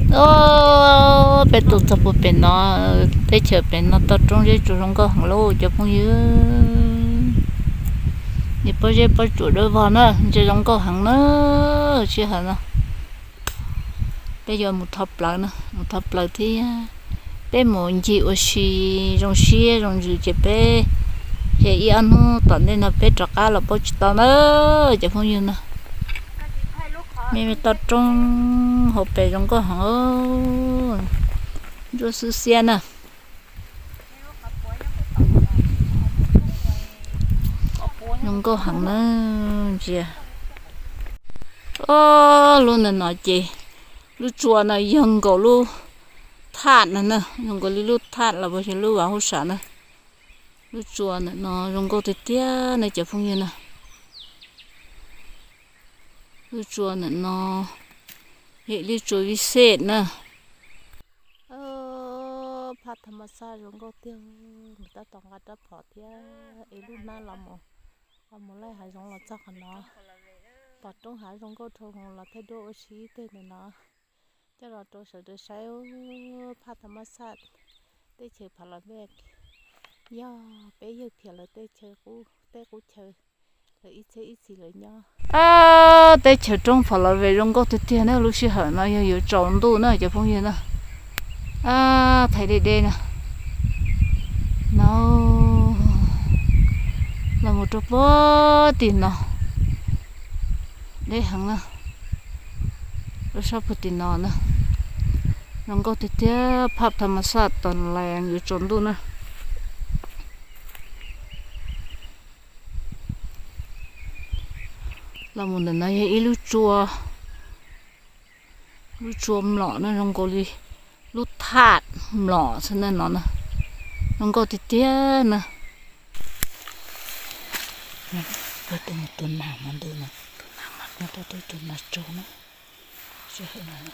O, peb tuaj txog puag pem no, teb chaws pem no toj roob zeb tsuas zoo nkauj heev lauj cov phooj ywg. Niam pob zeb pob tsuas dawb vog na, ntshe zoo nkauj heev na. Sij hawm no peb yuav mus thov plaws na, mus thov plaws thiab peb mus ncig ua si zoo siab zoo ntsws ces peb, ces ib ob hnub tom ntej no peb rov qab los paub tsis tau na cov phooj ywg na. Me me toj roob hauv pes zoo nkauj heev, ntsuab xwb xiab na. Zoo nkauj heev na, ntsia. Ob lub ntawm no ces lub tsua no yog nkaus lub thaj no na, yog nkaus li lub thaj los puas yog lub vas huj sam na. Lub tsua ntawm no zoo nkauj tiag tiag na cov phooj ywg na. Lub tsua ntawm no yog ib lub tsua vij xej na. Phaj thas mas xaj zoo nkauj tiag, nws tab tom nqa rab phom thiab ib lub hnab los mus, los mus laij hav zoov los txog qhov no. Pom roob hav zoo nkauj dhau hwv los thiaj duab ua si tej ntawm no. Coj los rau sawv daws saib phaj thas mas xaj teb chaws Pha Las Vej, yog peb yawg Phiam lawv tej chaw, tej qub chaw, lawv ib txhiab ib txhis lawv nyob. Ab, teb chaws roob Pha Las Vej zoo nkauj tiag tiag na, lub sij hawm no yog yuav tsaus ntuj na cov phooj ywg na. Ab, thaij deb deb na. No, los mus rau puag tim no, deb heev na. Lub sab puag tim no na, zoo nkauj tiag tiag, phaj thas mas xaj tas lais yuav tsaus ntuj na. Los mus ntawm no yog ib lub tsua, lub tsua mlom na, zoo nkaus li lub thaj mlom xwb na no na, zoo nkauj tiag tiag na. Tus nas mas ntws no, tus nas tsaug na. Sij hawm no,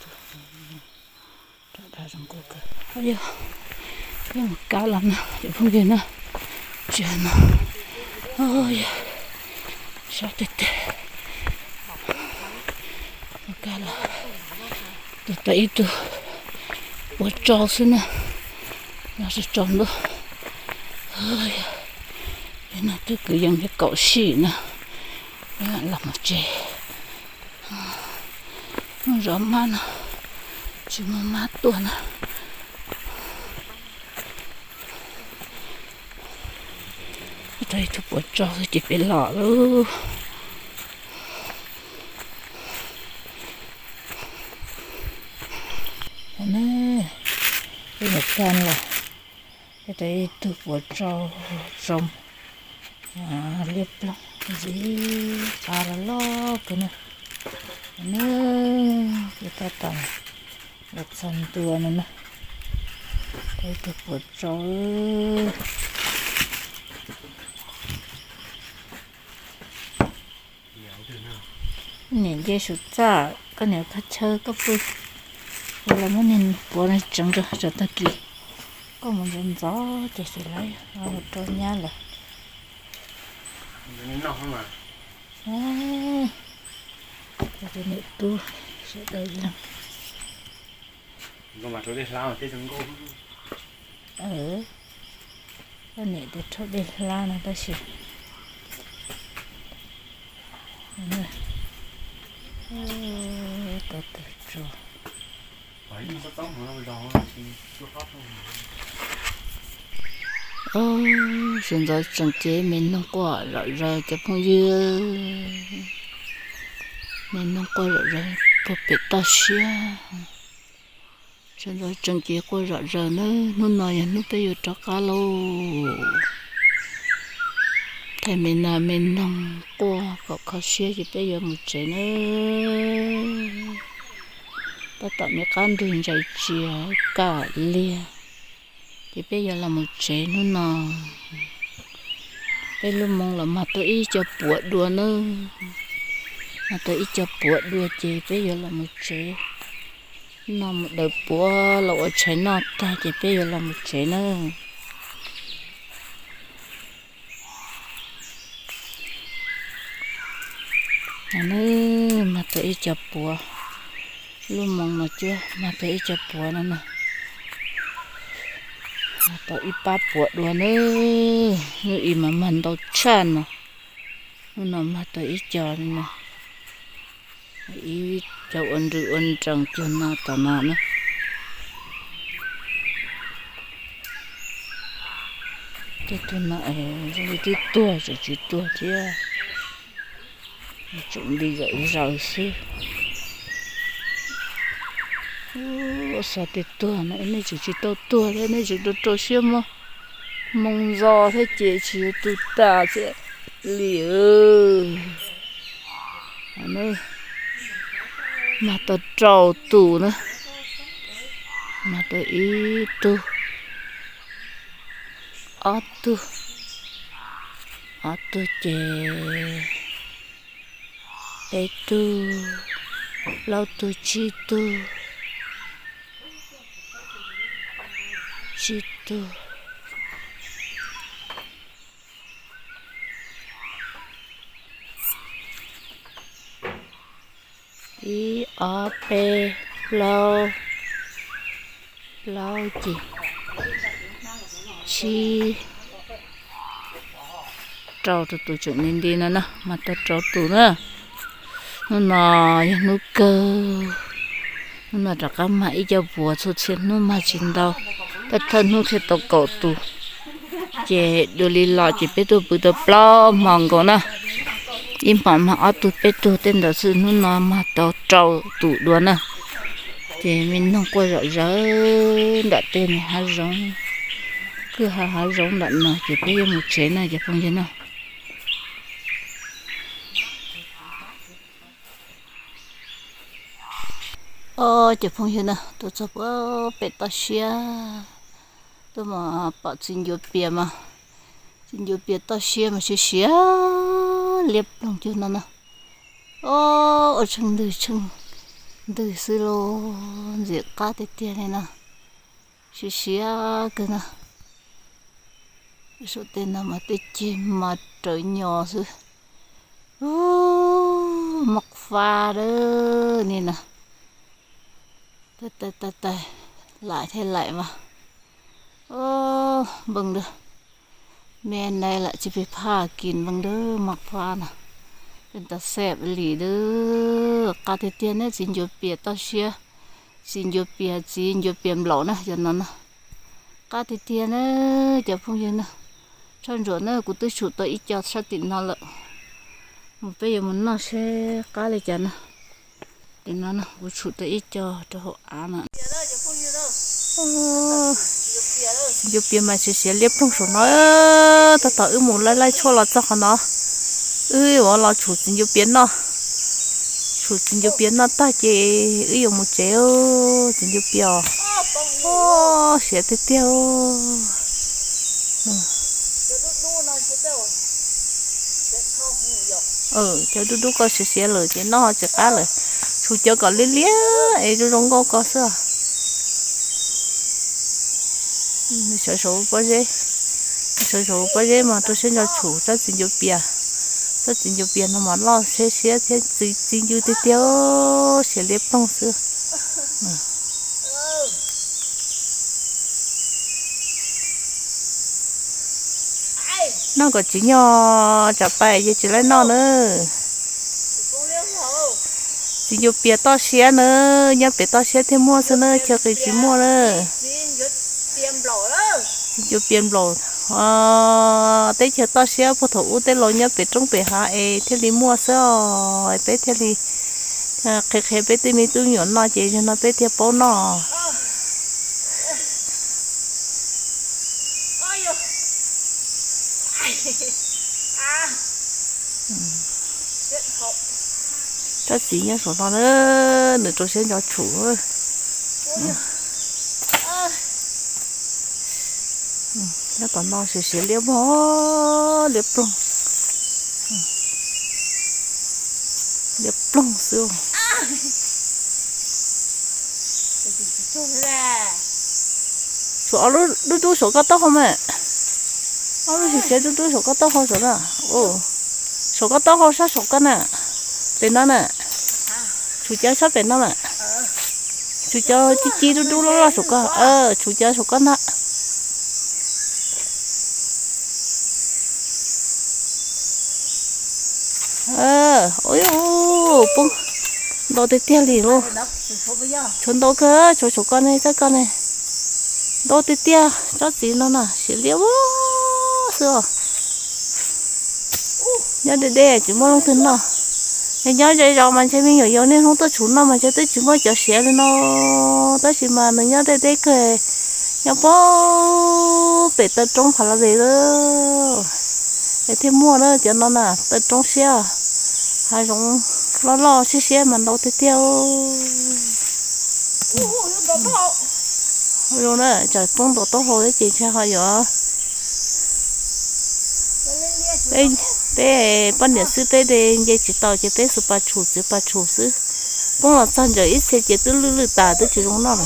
tus nas zoo nkauj kawg. Yog, yog mus kab los na cov phooj ywg na. Sij hawm no, yog, sab teg teg. Mus kab los, tus tau ib tug puav tsau xwb na, no tsis tsaus ntuj. Yog, no twb kwv yees li kaum sim na, los mus tsev. Muaj zov mab no, tsis muaj mab tuaj na. Tau ib tug puav tsau ces peb los lauj. Peb mus kaj los, peb tau ib tug puav tsau zoo, liab ploog ntxiv, qab los loj kawg na. Peb tab tom los txog ntua no na, tau ib tug puav tsau. Niam nce su txaj, koj niam koj chaw koj pw, ua los muab niag puav no tseev rau tag kis, koj mus ntxov ntxov ces xwb lawm, mus rau nyab lawm. Tus niam tub sawv daws leej. Koj niam tias rhaub dej hlab no tab sis tau tawm tsuas. Sawv ntxov tseem cev me noog quaj zom zaws cov phooj ywg, me noog quaj zom zaws puag pem toj siab. Sawv ntxov tseem cev quaj zom zaws na, hnub no yog hnub peb yuav rov qab lauj. Thaij me nas me noog quaj kom kho siab ces peb yuav mus tsev na. Tab tom me qab ntug ntsais tsia kaj liag, ces peb yuav los mus tsev hnub no. Peb lub moo los mag tau ib co puav dua na, mag tau ib co puav dua ces peb yuav los mus tsev. No mus daws puav los ua tshais noj tag ces peb yuav los mus tsev na. Mag tau ib co puav, Lub moos no cuab mag tau ib co puav no na. Mag tau ib pab puav dua na. Lub ib mas mag ntau tshaj no. Lub no mag tau ib co li no. Ib co ua nrws ua nrees cuag no tom no na. Tej tug no zoo li twb tuag tseem tsis tuag thiab. Tseem nti zom zaws xwb. Xav tias tuag no nej tseem tsis tau tuag thiab, nej tseem rau rau siab muab moo ntxo thiab ces tsis yuav tu tas thiab li. Mag tau rau tus na, mag tau ib tug, ob tug, ob tug ces peb tug, plaub tug, tsib tug, tsib tug. Ib ob peb plaub, plaub ces tsib, rau tus tus tseem nti nti no na, mag tau rau tus na. Hnub no yog hnub kawg, hnub no rov qab mag ib co puav, txhua txhia hnub mag tsis ntau, thawj thawj hnub thiaj tau kaum tus. Ces dua li los ces peb tuaj pw tau plaub hmo nkaus na. Ib hmos mag ob tug peb tug, tej ntawd xwb, hnub no mag tau rau tus dua na. Ces me noog quaj zom zaws nram tej hav zoov, kwj ha hav zoov nram no, ces peb yuav mus tsev na cov phooj ywg na. Os, cov phooj ywg na, tuaj txog puag pem toj siab, tuaj mas pom txiv ncuav pias mas, txiv ncuav pias toj siab mas siav siav liab ploog cuag no na. Os, ua tsheej ntws tsheej ntws xwb lauj, ntxim qab tiag tiag li na. Siav siav kawg na. Saum tej no mas tej ceg mas rawv nyo xwb. Moj fa lawm ni na. Tais tais, laim thiab laim mas. Npee lawm, me nai lam tsis pes phaj kis npee lawm, moj fa na. Tej ntawd xeeb li lawm, qab tiag tiag ne, txiv ncuav pias toj siab. Txiv ncuav pias, txiv ncuav pias nplaum na, cov no na. Qab tiag tiag na, cov phooj ywg na. Tshaj ntsuam na, kuv twb tshum tau ib co sab tim no lawm. Mus peb yuav mus noj seb qab li cas na. Tim no na, kuv tshum tau ib co rau hauv av na. Txiv ncuav pias mas siav siav liab ploog saum no. Tab tom wb mus laij laij tshuaj los txog qhov no. Wb yuav los tshum txiv ncuav pias noj. Tshum txiv ncuav pias noj tag ces wb yuav mus tsev. Txiv ncuav pias os, siav tiag tiag. Cov dub dub ko siav siav lawm ces noj tsis qab lawm. Tshum cov kom liab liab es zoo zoo nkauj ko xwb. Sawv saum pob zeb, sawv saum pob zeb mas rau siab ntso tshum tsob txiv ncuav pias. Tsob txiv ncuav pias no mas loj siab siab thiab txi ncw tiag tiag, siav liab ploog xwb. Noj kom tsis nyog tsam pais ces tsis laib noj na. Txiv ncuav pias toj siab na, nyob pem toj siab thiaj muaj xwb na, chaw qis tsis muaj na. Txiv ncuav pias nplaum, teb chaws toj siab puag thaum ub tej laus nyob pem roob pem hav es thiaj li muaj xwb os, peb thiaj li qhia qhia peb tej me tub me nyuam noj ces zaum no peb thiaj paub noj. Tsob txiv nyob saum no na, nws rau siab ntso tshum. Nyob tom no siav siav liab mog, liab ploog. Liab ploog xwb. Tshuav ob lub dub dub saum koj taub hau mas. Ob lub siav siav dub dub saum koj taub hau saum no. Saum koj taub hau sab saum koj na. Pem no na. Tshuav cov sab pem no mas. Tshuav cov ci ci dub dub loj loj saum ko, tshuav cov saum ko ntag. Ua, poob ntau tiag tiag li lauj. Tshuav ntau kawg, tshuav saum ko ne, txoj ko ne. Ntau tiag tiag, tsob txiv no na, siav liab xwb os. Nyob deb deb tsis muaj leej twg noj. Nyob zej zos mas ntshe me nyuam yaus niaj hnub tuaj tshum noj mas ntshe twb tsis muaj cov siav li no. Tab sis mas nws nyob deb deb kawg, nyob pem taw roob phav las ves lawm es thiaj muaj na. Cov no na taw roob siab, hav zoov loj loj siab siab mas ntau tiag tiag. Zoo na, tsam poob ntaus taub hau thiab ces ntshe ho yuav peb poj niam xwb, peb de nce tsis tau ces peb xuas pas tshum, txiav pas tshum xwb. Poob los txog ntawm ib txhia ces twb lwj lwj tas twb tsis zoo noj lawm.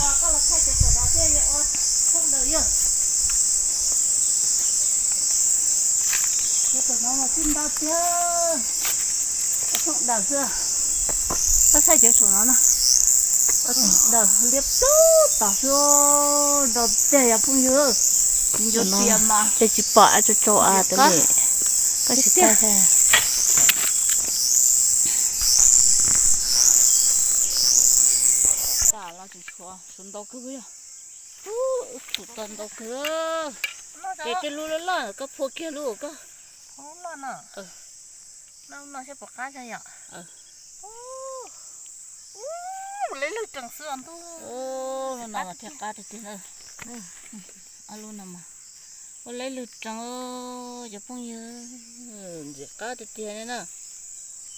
Daws xwb, koj saib cov saum no na, daws liab plaub tas xwb, nrau tiag yog phooj ywg. Txiv ncuav pias mas ces tsis pom a, tso tso a tas li. Koj tsis tau. Tshuav ntau kawg, tshuav ntau kawg. Ces tej lub loj loj koj phua kiag lub koj. Lub no mas thiaj qab tiag tiag. Lub no mas ua leb lwg rees, cov phooj ywg, ntxim qab tiag tiag li na.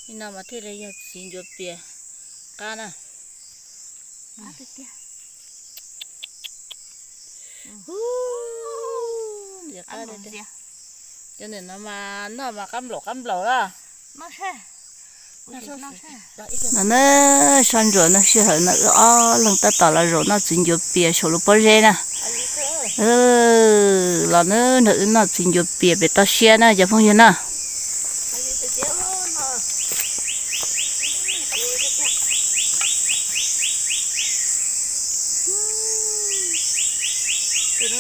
Li no mas thiaj li yog txiv ncuav pias qab na. Ntxim qab tiag tiag. Cov ntawm no mas noj mas qab nplaum qab nplaum lawm. No na, sab ntsuam no sij hawm no wb ob leeg tab tom los zaum noj txiv ncuav pias saum lub pob zeb na. Los na, nrog wb noj txiv ncuav pias pem toj siab na cov phooj ywg na.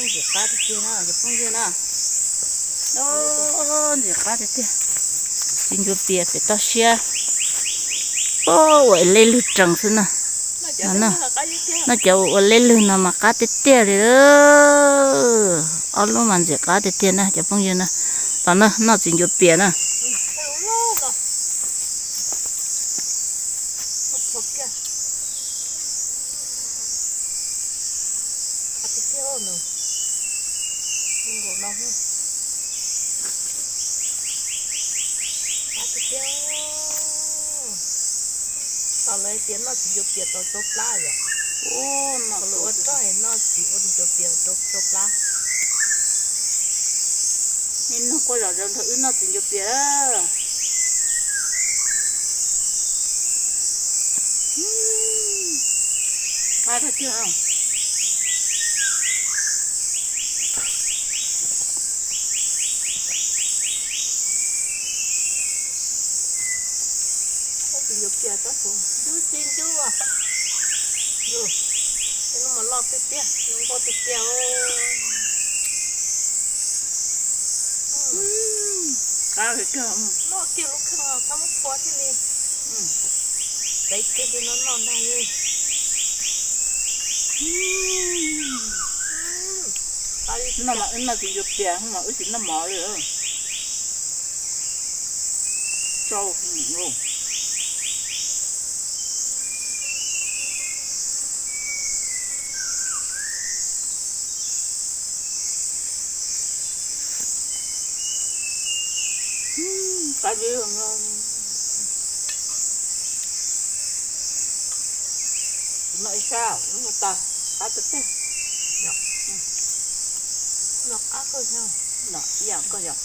Ntxim qab tiag tiag na cov phooj ywg na. Ntxim qab tiag tiag. Txiv ncuav pias pem toj siab. Ua leb lwg rees xwb na. Noj cov ua leb lwg no mas qab tiag tiag li. Ob lub mas ntxim qab tiag tiag na cov phooj ywg na. Los na, noj txiv ncuav pias na. Tos lawv tias noj txiv ncuav pias tau tsau plab yom. Ua roj noj txiv ncuav pias tau tsau plab. Nej noj quaj zom zaws nrog wb noj txiv ncuav pias. Qab tiag tiag. Txiv ncuav pias tab tus ntub txi ntub. Lub mas loj tiag tiag, lub nkauj tiag tiag. Qab tiag tiag. Loj kiag lub kheej txhob muab phua thiaj li. Txav kiag li no noj ntag. Noj mas wb noj txiv ncuav pias mas wb tsis noj mov li. Tsau. Qab zib. Tus no ib sab, lub no tag, qab tiag tiag. No qab kawg, no ib yam kawg yom.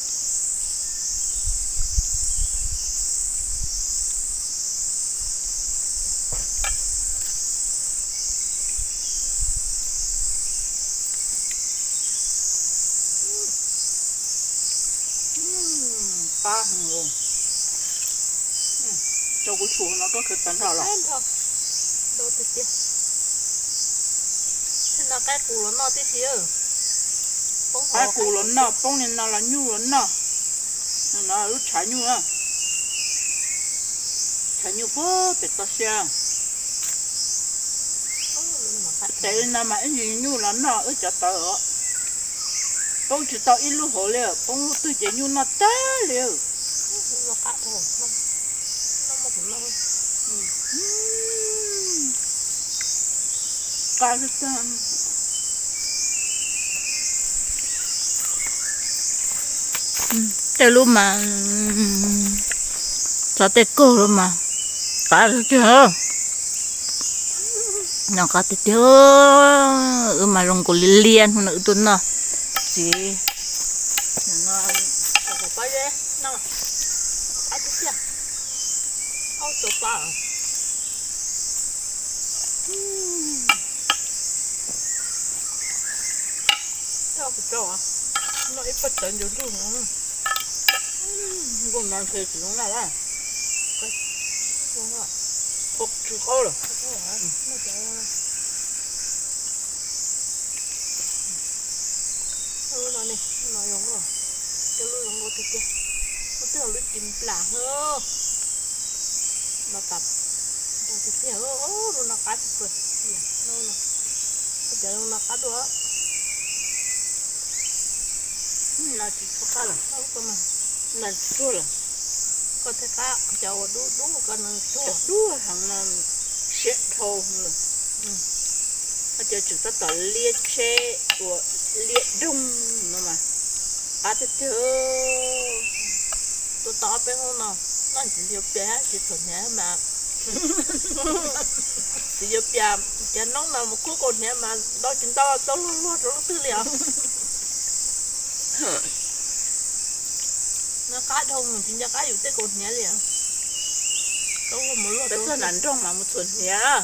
Qab heev. Tso kuv tshum no koj khwv tag nrho los? Ntau tiag tiag. Qaib qus los noj tib si. Qaib qus los noj, poob li no los nyuj los noj. No lub tshav nyuj, tshav nyuj puag pem toj siab. Tes li no mas ib ntsis nyuj los noj wb cov tawv os. Poob tsis tau ib lub hauv li, poob lub twg ces nyuj noj tag li. Tej lub mas, txog tej kaug lub mas qab tiag tiag. Noj qab tiag tiag. Wb mas zoo nkaus li liab hnub no wb tuaj noj txiv. Noj ib pob tawv ncus ntuj, nkuaj no ntshe tsis zoo noj lawm. Qhov tsw qaub lawm. Lub no ne, lub no zoo, cov lub zoo nkauj tiag tiag. Lub twg lub ci nplas hwb. No tas tiag tiag, lub no qab tsis pawg. Cov no qab dua. No tsis tshua qab lawm, no tsis tsuag lawm. Koj thiaj qab, cov uas dub dub koj no tsuag. Dub heev no siab dhau lawm. Koj cov tseem tab tom liab tsheb uas liab doog no mas qab tiag tiag. Tuaj tau ob peb hnub no, noj tsis yuav pias thiab tsis txhuam hniav mas. Tsis yuav pias, cov noob no mus kub kaus hniav mas ntau tsis ntau tau luag luag rau lub twg li os. No qab dhau mus tsis nco qab yus tej kaus hniav li. Peb tuaj nram nroog mas mus txhuam hniav.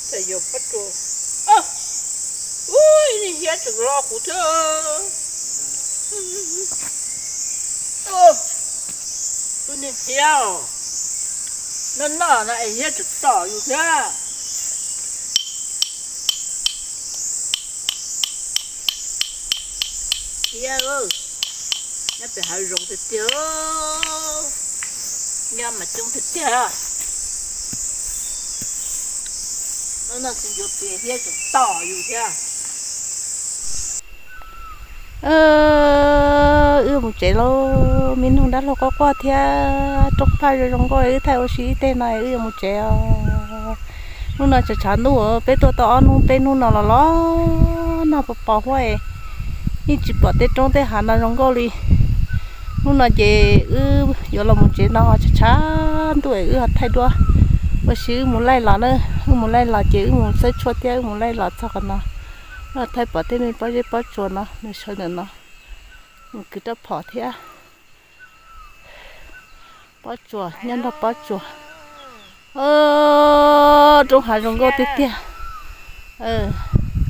Txawm yuav pob tsuas, ub, ib niag hiab tseem lo kuv thiab. Tus niag hiab, noj noj no es hiab tseem tom yus thiab. Hiab, nyob pem hav zoov tiag tiag, nyob mas coob tiag tiag. Hnub no tsis yuav pias hiab tseem tom yus thiab. Wb mus tsev lauj, me noog dab laug quaj quaj thiab roob phaj zoo zoo nkauj, wb thaij ua si ib teg no wb yuav mus tsev os. Hnub no tshav tshav ntuj, peb tuaj tau ob hnub peb hnub no los los nag pos pos huab, yeej tsis pom tej roob tej hav no zoo nkauj li. Hnub no ces wb yuav los mus tsev no tshav tshav ntuj es wb ho thaij duab ua si wb mus laij los na. Wb mus laij los ces wb mus xawb tshuaj thiab wb mus laij los txog qhov no, wb ho thaij pom tej me pob zeb pob tsuas no nws sawv ntawm no. Mus kwv rab phom thiab. Pob tsuas nyob nrog pob tsuas. Roob hav zoo nkauj tiag tiag.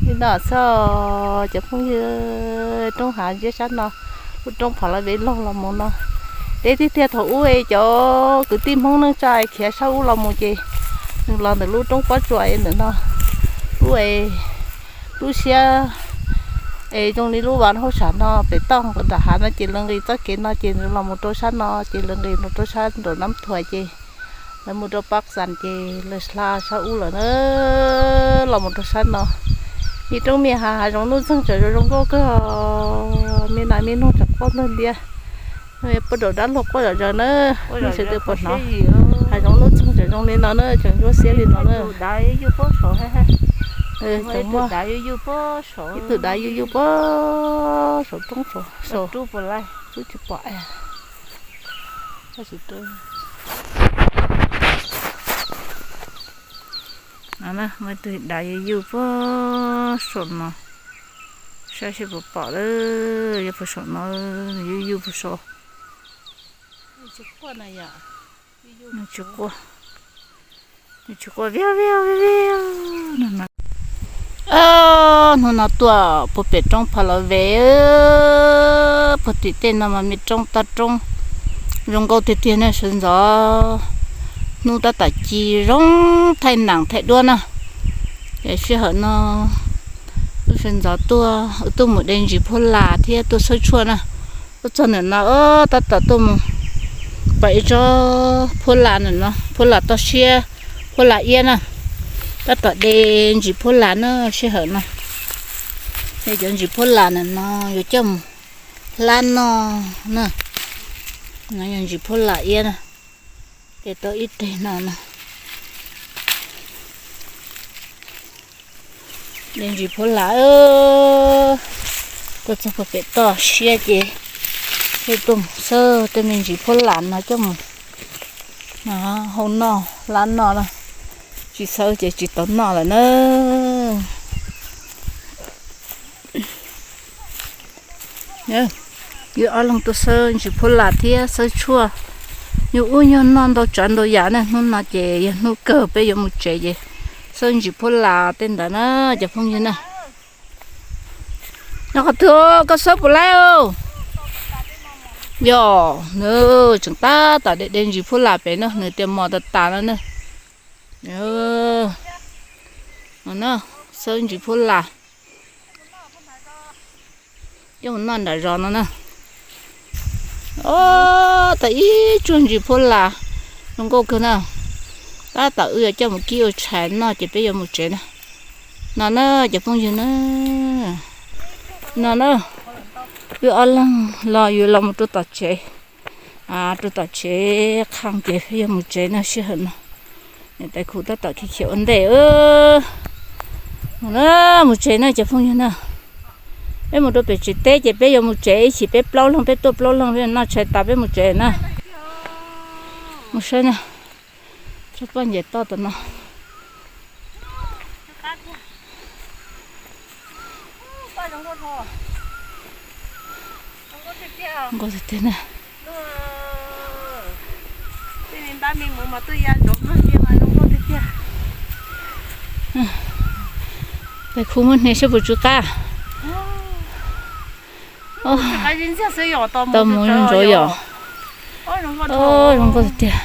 Li no xwb cov phooj ywg, roob hav ntsiab sab no, lub roob Phom Laj Vev Loog los mus no. Deb tiag tiag, thaum ub cov kwv tij Hmoob neej tsa khiav sab ub los mus ces nws los ntawm lub roob pob tsuas ntawm no. Lub, lub siab es zoo li lub vas hauj sam no pem toj nram hav no ces lawv nqis txoj kev no ces los mus rau sab no ces lawv nqis mus rau sab nraum Nab Thuas ces lawv mus rau Pab Xas ces lawv hla sab ub lawm na, los mus rau sab no. Me roob me hav, hav zoov nuj txeeg tseem zoo zoo nkauj kawg. Me nas me noog tseem quaj nplawg ntiab, puag nraum dab laug quaj zom zaws na. Nej sawv daws puas hnov hav zoov nuj txeeg tseem zoo li no na, tseem ntsuab xiab li no na. Tseem muaj ib tug dav yuj yug puag saum roob saud, saum, tsis pom. Muaj ib tug dav yuj yug puag saum no, Saib seb puas pom lawm, yog puag saum no, nws yuj yuj puag saum. Nws tsis quaj, nws tsis quaj viv viv viv no. Hnub no tuaj puag pem roob Pha Los Ve, puag tim tej no mas me roob toj roob zoo nkauj tiag tiag ne. Sawv ntxov hnub tab tom ci zoo thaij nam thaij duab na. Ces sij hawm no wb sawv ntxov tuaj, wb tuaj mus de ntsis phuab las thiab tuaj xawb tshuaj na. Tuaj txog ntawm no tab tom tuaj mus pom ib tsob phuab las ntawm no, phuab las toj siab, phuab las iab na. Tab tom de ntsis phuab las na sij hawm no. De cov ntsis phuab las ntawm no yuav coj mus hlab noj na. No yog ntsis phuab las iab na. Ces tau ib teg no no. De ntsis phuab las, tuaj txog puag pem toj siab ces tuaj mus xawb tej me ntsis phuab las no coj mus hau noj hlab noj na. Tsis xawb ces tsis tau noj lawm na. Wb ob leeg tuaj xawb ntsis phuab las thiab xawb tshuaj, nyuag ub nyuag no ntau tsav ntau yam na. Hnub no ces yog hnub kawg peb yuav mus tsev ces xawb ntsis phuab las tej ntawd na cov phooj ywg na. Nyob qhov twg koj xawb puas laib? Yog nws tseem tab tom de de ntsis phuab las pem no, nws tias mos tas tas no na. Xawb ntsis phuab las coj mus noj nram zos no na. Tau ib tsuag ntsis phuab las zoo nkauj kawg na. Tab tom wb yuav coj mus kib ua tshais noj ces peb yuav mus tsev na. No na cov phooj ywg na, no na, wb ob leeg los yuav los mus rau tom tsev, rau tom tsev qhov ces peb yuav mus tsev na sij hawm no. Niam tais khu tab tom khiav khiav ua ntej. Mus tsev na cov phooj ywg na. Peb mus rau pem tsev teb ces peb yuav mus tsev ib chim, peb plaub leeg, peb tuaj plaub leeg, peb noj tshais tas peb mus tsev na. Mus saib na, tsob paj ncaim toj tom no. Nkauj tiag tiag na. Tais khu muab hnia saib puas tsw qab. Tau mus ntsuav yom. Zoo nkauj tiag tiag.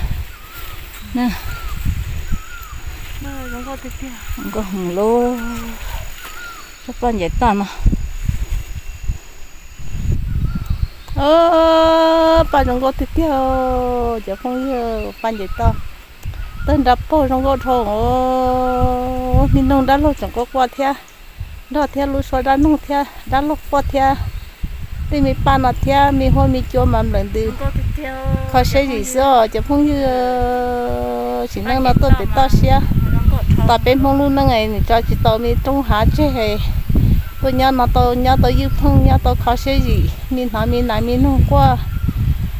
Nkauj heev lauj. Tsob paj ncaim toj no. Paj zoo nkauj tiag tiag cov phooj ywg, paj ncaim toj. Tawg nra paug zoo nkauj dhau. Me noog dab laug tseem quaj quaj thiab, nrog thiab lub suab dab noog thiab dab laug quaj thiab. Tej me paj no thiab me huab me cua mas nplawm ntws. Kho siab zim xwb os cov phooj ywg. Sim neej no tuaj pem toj siab, tos peb Hmoob lub neej nws tso tsis tau me roob hav tseg. Tuaj nyob no tau nyob tau ywj pheej, nyob tau kho siab zim, me hnov me nas me noog quaj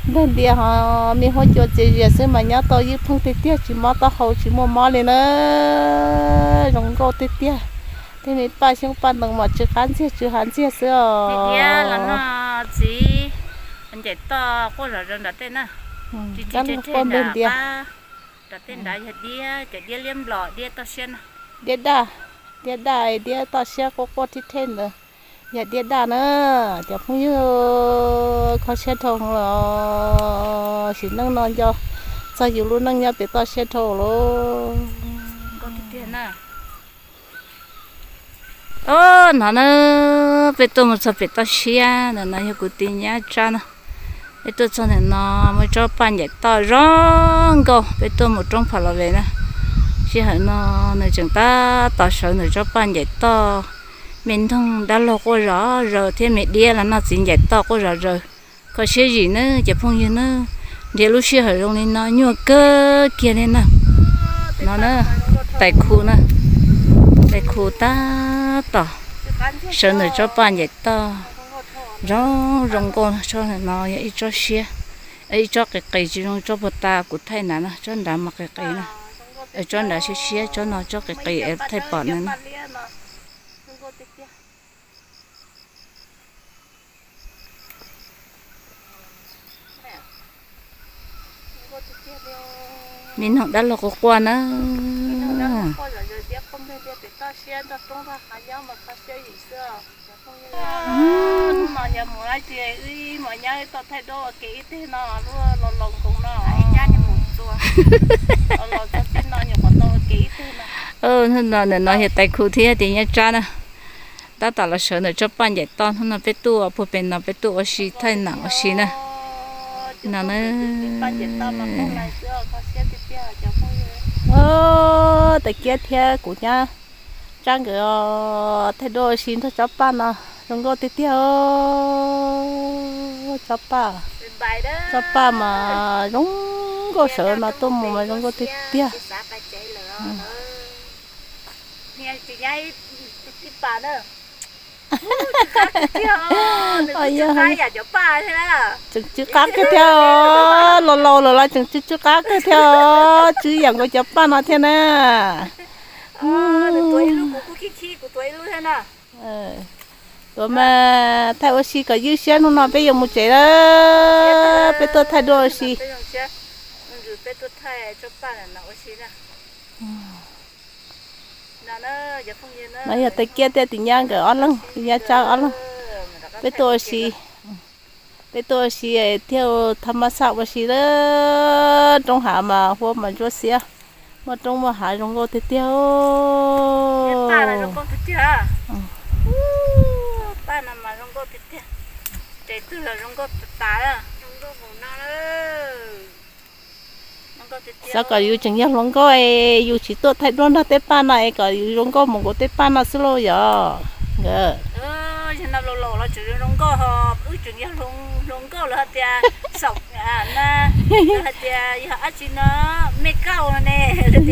ntag ntias ho me huab cua txias zias xwb mas nyob tau ywj pheej tiag tiag, tsis mob taub hau tsis muaj mob li na. Zoo nkauj tiag tiag. Tej me paj xyoob paj ntoo mas tsw qab ntxiag tsw hav ntxiag xwb os. Txiv, ncaim toj quaj zom zaws nram tej na. Tsis tsis rhe rhe nram qab, nram tej nrad yog diab, cov diab liab nplos diab toj siab na. Diab daj, diab daj diab toj siab quaj quaj rhe rhe ntawd yog diab daj na. Cov phooj ywg, kho siab dhau los sim neej no nco txog yus lub neej nyob pem toj siab dhau lauj. Os, no na, peb tuaj mus txog pem toj siab ntawm no yog kuv tus nyab Tsab na. Peb tuaj txog ntawm no muaj tsob paj ncaim toj zoo nkauj, peb tuaj mus roob Pha Los Ve na. Sij hawm no nws tseem tab tom sawv ntawm tsob paj ncaim toj, me noog dab laug quaj zom zaws thiab me diab los noj txiv ncaim toj quaj zom zaws. Kho siab zim nawb cov phooj ywg nawb, nrhiav lub sij hawm zoo li no nyuaj kawg kiag li na. No na, tais khu na, tais khu tab tom sawv ntawm tsob paj ncaim toj zoo zoo nkauj. Tsob no yog ib tsob siab, ib tsob qis qis tsis zoo tsob puag ta kuv thaij nrad na, tsob nrad mas qis qis na. Tsob nrad siab siab, tsob no tsob qis qis thaij pom na. Me noog dab laug quaj quaj na. Hnub no ntawm no yog tais khu thiab tis nyab tsab na. Tab tom los sawv ntawm tsob paj ncaim toj, hnub no peb tuaj puag pem no peb tuaj ua si thaij nam ua si na. No na. Tais Kiab thiab kuv nyab tsab nkawd thaij duab ua si nrog tsob paj no, zoo nkauj tiag tiag. Tsob paj, tsob paj mas zoo nkauj, sawv no tuaj mus mas zoo nkauj tiag tiag. Tseem tsw qab kawg thiab, laus laus lawm los tseem tsw tsw qab kawg thiab, tsw yam nkaus cov paj no thiab na. Tuav mas thaij ua si kom ywj siab, hnub no peb yuav mus tsev lawm, peb tuaj thaij duab ua si. No yog Tais Kiab thiab tis nyab nkawd ob leeg, tis nyab tsab ob leeg. Peb tuaj ua si, peb tuaj ua si thiaj thaij mab xaj ua si lawm. Roob hav mas huab mas ntsuab xiab, muaj roob muaj hav zoo nkauj tiag tiag. Xav kom yus tseem yog hluas nkauj es yus tsis tuaj thaij duab nrog tej paj no es kom yus zoo nkauj mus nkaus tej paj no xwb lauj yog nkawd.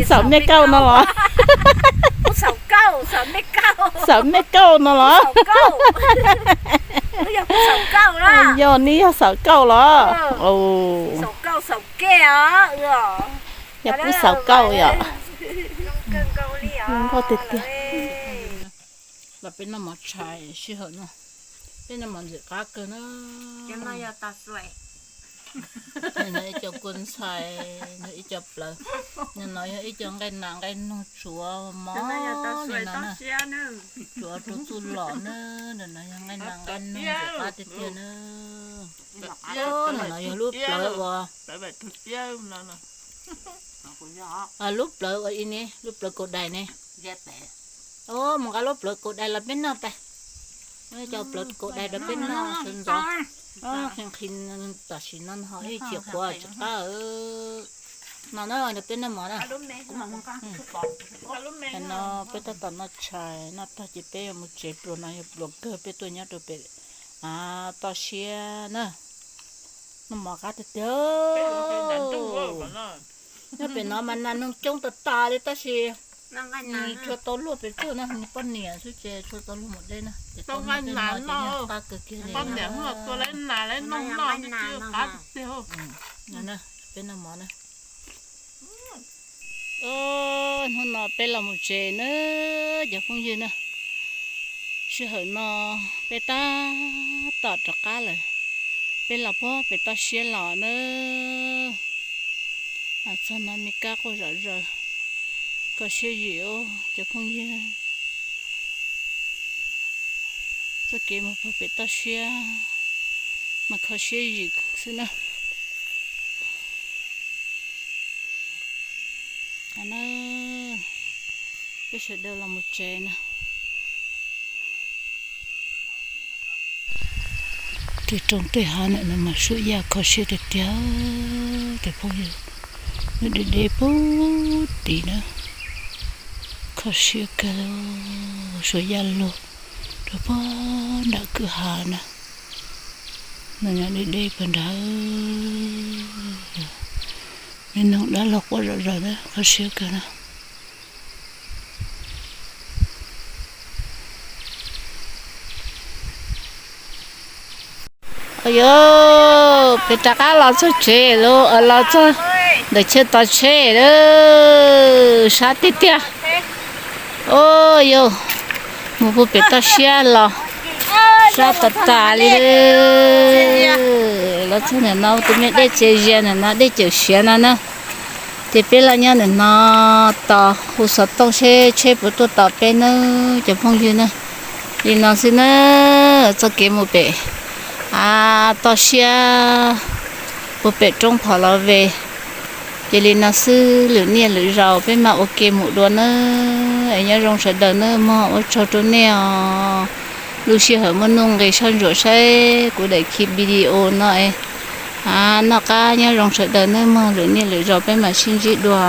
Xaum mej kauj no los? Xaum mej kauj no los? Yog neb yog xaum kauj los? Yog pub xaum kauj yom? Nkauj tiag tiag. Los peb noj mov tshais sij hawm no, peb noj mov ntxim qab kawg na. Ib co kua ntxhais, ib co plawv, no yog ib co nqaij nas nqaij noog tsuav mov li no na, tsuav rau txuj lom na. Ntawm no yog nqaij nas nqaij noog ntxim qab tiag tiag na. Ntawm no yog lub plawv uas, lub plawv uas i ne, lub plawv kaus dais ne. Mus nqa lub plawv kaus dais los peb noj tas. Cov plawv kaus dais rau peb noj sawv ntxov. Qhia qhia tam sim no ho ib chim qhuav tsis qab. No na, peb noj mov na. No peb tab tom noj tshais noj tag ces peb yuav mus tsev, pluas no yog pluas kawg, peb tuaj nyob rau pem toj siab na. Noj mov qab tiag tiag. Nyob pem no mas nas noog coob tas tas li tab sis tshua tau luaj pem toj na, poj niam xwb ces tshua tau luaj mus deb na. Ces tau nqaij nas noj, qab kawg kiag li. Peb noj mov na. Hnub no peb los mus tsev na cov phooj ywg na. Sij hawm no peb tab tom rov qab lawm. Peb los puag pem toj siab los na. Txog no me kab quaj zom zaws, kho siab zim os cov phooj ywg. Txoj kev mus puag pem toj siab mas kho siab zim xwb na. Peb sawv daws los mus tsev na. Tej roob tej hav ntawm no mas suam yaj kho siab tiag tiag cov phooj ywg. Nws deb deb puag tim na. Kho siab kawg, suam yaj lug rau puag nram kwj ha na. Nws nyob deb deb puag nrad. Me noog dab laug quaj zom zaws na, kho siab kawg na. Yog peb rov qab los txog tsev lawm, los txog ntawm chaw tos tsheb lawm, sab tiag tiag. Yog mus puag pem toj siab los, Sab tas tas li. Los txog ntawm no tus me dej txias zias ntawm no, dej cawm siav no na. Ces peb los nyob ntawm no tos hu xov tooj seb tsheb puas tuaj tos peb nawb cov phooj ywg na. Li no xwb na, txoj kev mus pem toj siab puag pem roob Phom Los Ve. Ces li no xwb, lwm niaj lwm zaus peb mam ua ke mus dua nawb. Es nyob zoo sawv daws nawb mog, ua tsaug rau nej os. Lub sij hawm muaj nuj nqis soj ntsuam saib kuv daim video no es noj qab, nyob zoo sawv daws nawb mog, lwm niaj lwm zaus peb mam sib ntsib dua.